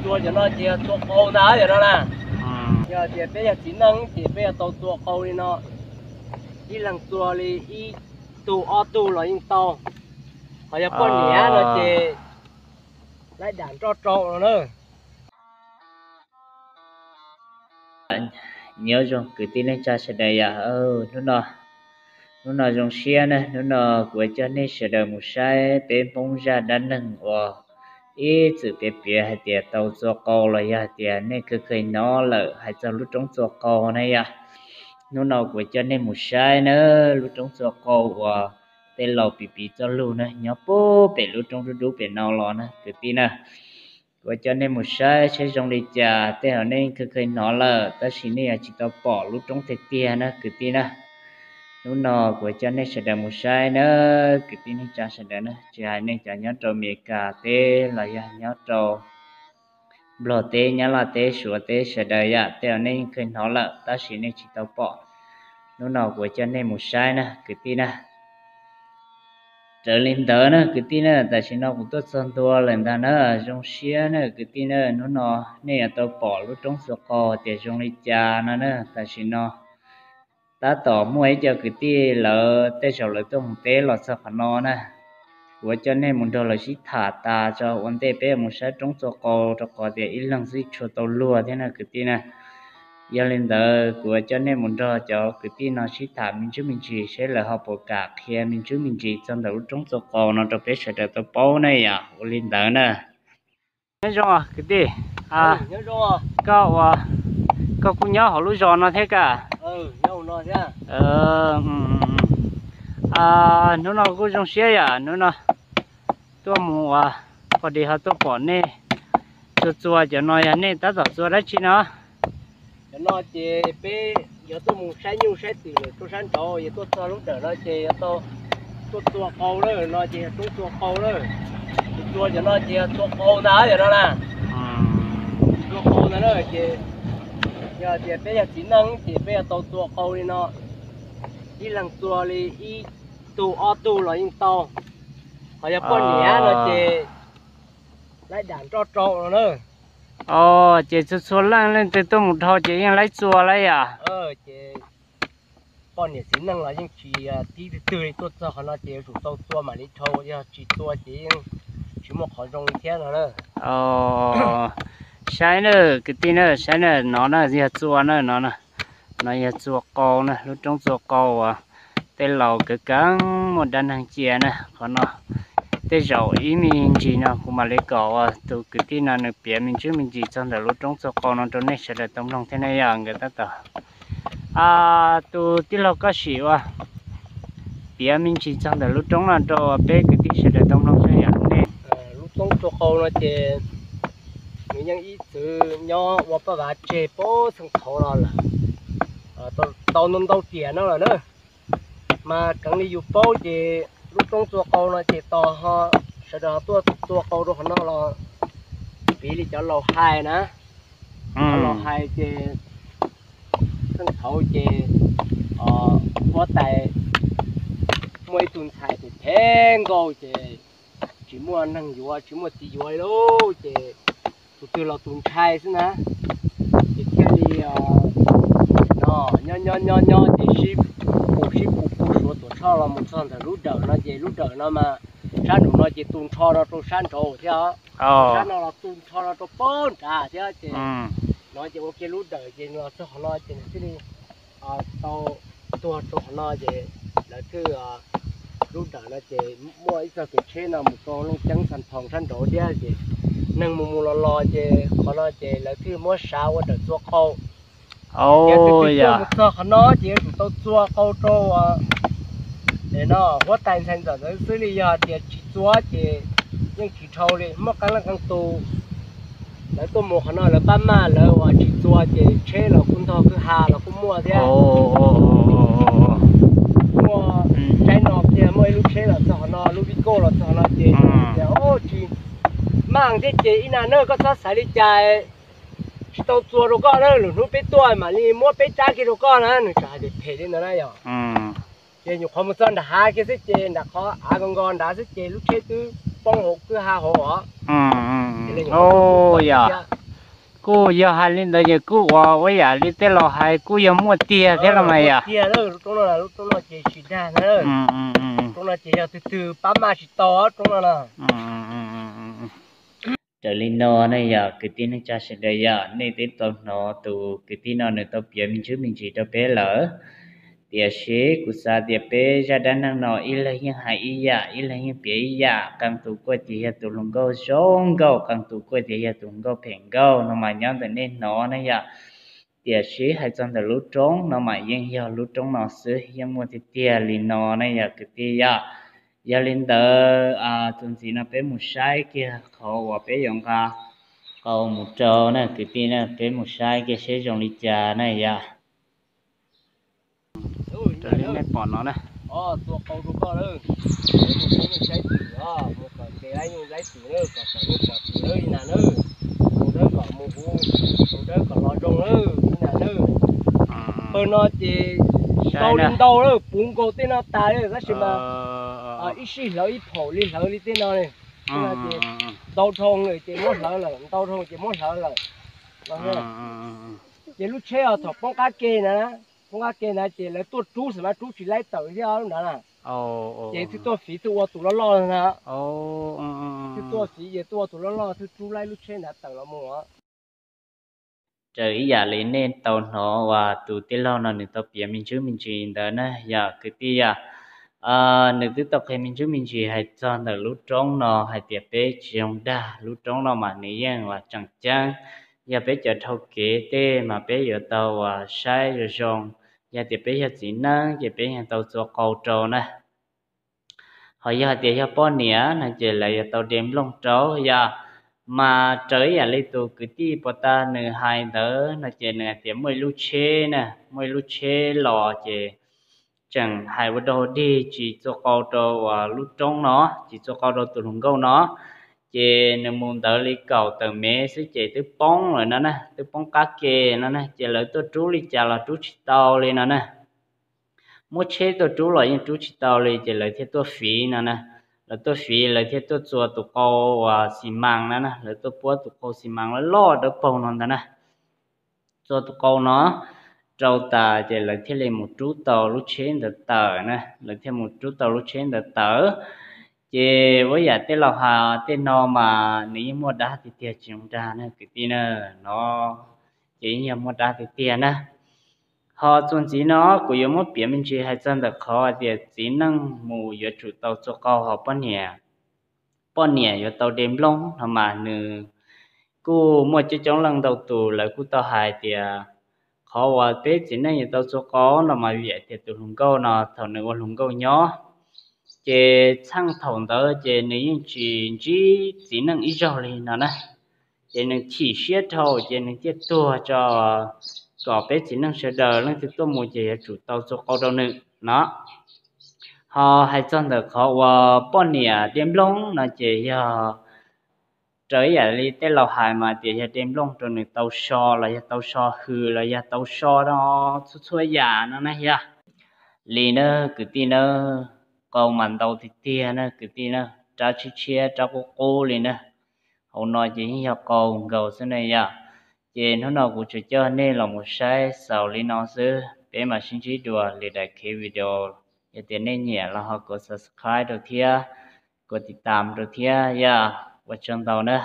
Txua cov no ces yog txua qau ntag yom no na. Yog tias peb yog txiv neej ces peb yuav tau txua qau li no, ib leeg txua li ib tug ob tug los yeej tau. Ho yog poj niam no ces laib dam nroj rau no na. Nyob zoo kwv tij neej tsa sawv daws yom, hnub no, hnub no zoo siab na, hnub no kuv coj nej sawv daws mus saib peb Hmoob zaj dab neeg uas ib txwm piav piav hais tias tau txua qau los yog hais tias nej kheev kheev hnov lawm hais txog lub roob txua qau na yom. Hnub no kuv coj nej mus saib na, lub roob txua qau uas tej laus piv piv txoj lug na nyob puag pem lub roob dub dub pem no los na kwv tij na. Kuv coj nej mus saib saib zoo li cas, tej zaum nej kheev kheev hnov lawm tab sis nej yuav tsis tau pom lub roob tiag tiag na kwv tij na. Hnub no kuv coj nej sawv daws mus saib na, kwv tij neej tsa sawv daws na, tsis hais nej cov nyob rau Amelikas teb los yog nyob rau Nplog teb, Nyab Laj teb, Suav teb sawv daws yom, tej zaum nej yeej kheev hnov lawm tab sis nej tsis tau pom. Hnub no kuv coj nej mus saib na kwv tij na. Raws li ntawd na kwv tij na, tam sim no kuv tuaj txog ntua lawm ntag na, zoo siab na kwv tij na, hnub no nej yuav tau pom lub roob txua qau tias zoo li cas no na. Tam sim no tab tom muaj ib co kwv tij lawv tej zaum lawv tuaj mus teb los txog qhov no na, kuv coj nej mus nrog lawv sib tham tas tso ua ntej peb mus saib roob txua qau rau qhov tias ib leeg xwb tshua tau luag thiab na kwv tij na. Yog li ntawd kuv coj nej mus nrog cov kwv tij no sib tham me ntsis me ntsis seb lawv ho puas kam qhia me ntsis me ntsis txog ntawm lub roob txua qau no rau peb sawv daws tau paub ne yom. Ua li ntawd na. Nyob zoo kwv tij, koj ua, koj kuj nyob hauv lub zos no thiab ka? Hnub no kuj zoo siab yom, hnub no tuaj mus ua, pog dis ho tuaj pom nej txua txua cov no yog nej tab tom txua dab tsi no? Cov no ces peb yuav tuaj mus saib nyuj saib twm lawm rau sab nraud, yog tuaj txog lub dawm no ces yuav tau tuaj txua qau lawm no ces yog roob txua qau lawm. Tus txua cov no ces yog txua qau ntag yom no na. Txua qau ntag na ces yog tias peb yog txiv neej ces peb yuav tau txua qau li no, ib leeg txua li ib tug ob tug los yeej tau. Ho yog poj niam no ces laib dam nroj rau no na. Ces txhua txhua leej leej twg tuaj mus dhau ces yeej laib txua lawm yom. Ces poj niam txiv neej los yeej tsis tib twg twg li, tuaj txog qhov no ces yuav tsum tau txua mam li dhau, yog tsis txua ces yeej tsis muaj qhov zoo li thiab no na. Saib na kwv tij na, saib na, no na yog txua na, no, no yog txua qau na, lub roob txua qau uas tej laus kawg keeb muaj dab neeg cia na. Qhov no tej zaum ib me ntsis no kuv mam li kom uas tus kwv tij no nws piav me ntsis me ntsis txog ntawm lub roob txua qau no rau nej sawv daws tau mloog thiab ne yom. Nkawd tab tom, tus tij laug koj sim ua piav me ntsis txog ntawm lub roob no rau peb kwv tij sawv daws tau mloog thiab yom. Lub roob txua qau no ces nws yeej ib txwm nyob ua paj vav tseg puag txheej thaud los lawm, tau ntau ntau tiam no lawm na. Mas kheev li yus paub ces lub roob txua qau no ces tos ho sawv daws ho tuaj txua qau rau qhov no los, piv li cov laus hais na. Cov laus hais ces txheej thaud ces huab tais muaj ib tug ntxhais phem phem nkauj ces tsis muaj neeg yuav tsis muaj txiv yuav li lauj, ces tus twg los tus ntshai xwb na. Ces thiaj li no nyob nyob nyob nyob ces sib pus sib pus pus Suav Tuam Tshoj los mus txog ntawm lub dawm no ces lub dawm no mas sab nraum no ces tu nrho no rau sab nraud thiab, sab no los tu nrho no rau pab nrad thiab ces no ces ua kiag lub dawm ces los txog qhov no ces nws thiaj li tau tuag rau qhov no ces lawv thiaj, lub dawm no ces muaj ib txoj kev tsheb no mus rau Looj Ceeb Xas Thoos sab nraud thiab ces neeg mus mus los los ces qhov no ces lawv thiaj muab sav ua dawm txua qau. Ces tus twg tuaj mus txog qhov no ces yuav tsum tau txua qau rau no huab tais ntxhais ntxawm ntawd xwb li, yog tias tsis txua ces yeej tsis dhau li. Muaj qee leej qee tus lawv tuaj mus qhov no lawv pab maj lawv uas tsis txua ces tsheb los kuj ntog kwj ha los kuj muaj thiab. Muaj tsaib no kiag muaj ib lub tsheb los txog qhov no lub vij koj los txog qhov no ces tias tsis maj thiab ces ib na na koj txhob xav li cas, tsis tau txua rau koj na, lwm hnub peb tuaj mam li muab peb tsab kiag rau koj na, nws txawm hais tias phem li ntawd na yom. Ces nyuam qhuav mus txog nram hav kiag xwb ces nram qhov av ko nko nrad xwb ces lub tsheb twb poob hauv kwj ha hauv os. Ces yog Kuj yog hais li ntawd ces kuj ua ua yam li tej laus hais kuj yog muaj tiag thiab los mas yom. Tiag, lub roob no, lub roob no ces tsis dag na. Roob no ces yog twg twg pab maj tsis tau roob no no. Raws li no ne yog kwv tij neej tsa sawv daws, yog nej twb tau hnov tus kwv tij no nws tau piav me ntsis me ntsis rau peb lawm. Tiam sis kuv xav tias peb zaj dab neeg no ib leeg yeej hais ib yam, ib leeg yeej piav ib yam, qee tus kuj tias yog tus hluas nkauj zoo nkauj, qee tus kuj tias yog tus hluas nkauj phem nkauj no mas nyob ntawm nej hnov ne yom. Tiam sis hais txog ntawm lub roob no mas yeej yog lub roob no xwb, yeej muaj tiag tiag li no ne yog kwv tij yom. Yog li ntawd, txuas ntxiv no peb mus saib kiag qhov uas peb yuav nqa qau mus rau na kwv tij na, peb mus saib kiag seb zoo li cas na yom. Raws li nej pom no na, tua qau rau koj lawm, mus saib tus, mus kom ces laib mus laib tus lawm, kom kom mus pom tus lawm li na lawm, mus dawb kom mus huv, mus dawb kom los zoo lawm li na lawm. Pawg no ces ntau li ntau lawm, puv nkaus tej no tas lawm tab sis mas ib sij hlawv ib phaum li hlawv li tej no li. Ntau dhau lawm ces muab hlawv lawm, ntau dhau ces muab hlawv lawm. Ces lub tsheb os thaum poob qab ke na, poob qab ke na ces lawv tuaj rub xwb mas rub tsis laib tawm thiab lub nrad na. Ces thiaj tuaj fiv tuaj ua tus loj loj na. Thiaj tuaj fiv ces tuaj ua tus loj loj thiaj rub laib lub tsheb nrad tawm los mus. Raws ib yam li nej tau hnov uas tus tij laug no nws tau piav me ntsis me ntsis ntawd na yog kwv tij yom. Nws twb tau qhia me ntsis me ntsis hais txog ntawm lub roob no hais tias peb tsis zoo dag, lub roob no mas nws yeej uas tseem ceeb. Yog peb cov dhau kev tej mas peb yuav tau uas saib zoo zoo, yog tias peb yog txiv neej ces peb yeej tau txua qau rau na. Ho yog hais tias yog poj niam no ces lawv yuav tau de nplooj rau yom. Mas raws ib yam li tus kwv tij puag ta nws hais ntawd no ces nws hais tias muaj ib lub tsheb na, muaj ib lub tsheb los ces tseem hais ua dog dig tsis txua qau rau uas lub roob no, tsis txua qau rau tus hluas nkauj no. Ces nws mus ntawd li kaum tawm mev xwb ces twb poob lawm no na, twb poob qab ke no na, ces lawv tuaj rub li cas los rub tsis tau li no na. Muab tsheb tuaj rub los yeej rub tsis tau li ces lawv thiaj tuaj fiv no na. Lawv tuaj fiv lawv thiaj tuaj txua tus qau uas xi mas no na, lawv tuaj puab tus qau xi mas loj loj dawb paug no ntag na. Txua tus qau no rau tas ces lawv thiaj li mus rub tau lub tsheb ntawd tawm na, lawv thiaj mus rub tau lub tsheb ntawd tawm. Ces ua yam tej laus hais tej no mas nws yeej muaj dab tiag tiag tsis zoo dag na kwv tij na, no ces yeej yog muaj dab tiag tiag na. Ho txuas ntxiv no kuv yuav muab piav me ntsis hais txog ntawm qhov hais tias txiv neej mus yuav tsum tau txua qau ho poj niam, poj niam yuav tau de nplooj no mas nws kuj muaj coob coob leej ntau tus lawv kuj tau hais tias qhov uas peb txiv neej yuav tau txua qau no mas vim tias tus hluas nkauj no thaum nws ua hluas nkauj nyob ces txheej thaum ntawd ces nws yeej tsis ntsib txiv neej ib zaug li no na. Ces nws chim siab dhau ces nws thiaj tuag tso, kom peb txiv neej sawv daws leej twg tuaj mus ces yuav tsum tau txua qau rau nws no. Ho hais txog ntawm qhov uas poj niam de nplooj no ces yog raws ib yam li tej laus hais mas tias yog de nplooj rau nws tau so los yog tau so hws los yog tau so no txhua txhua yam no na yog li na kwv tij na. Qau mas ntau tiag tiag na kwv tij na, rab tshiab tshiab rab qub qub li na. Hauv no ces yeej yog qau nkaus xwb ne yom. Ces hnub no kuv tsuas coj nej los mus saib xaus li no xwb, peb mam sib ntsib dua li daim khiv video. Yog tias nej nyiam los ho kuv subscribe rau thiab, kuv tiv tam rau thiab yom. Ua tsaug ntau na.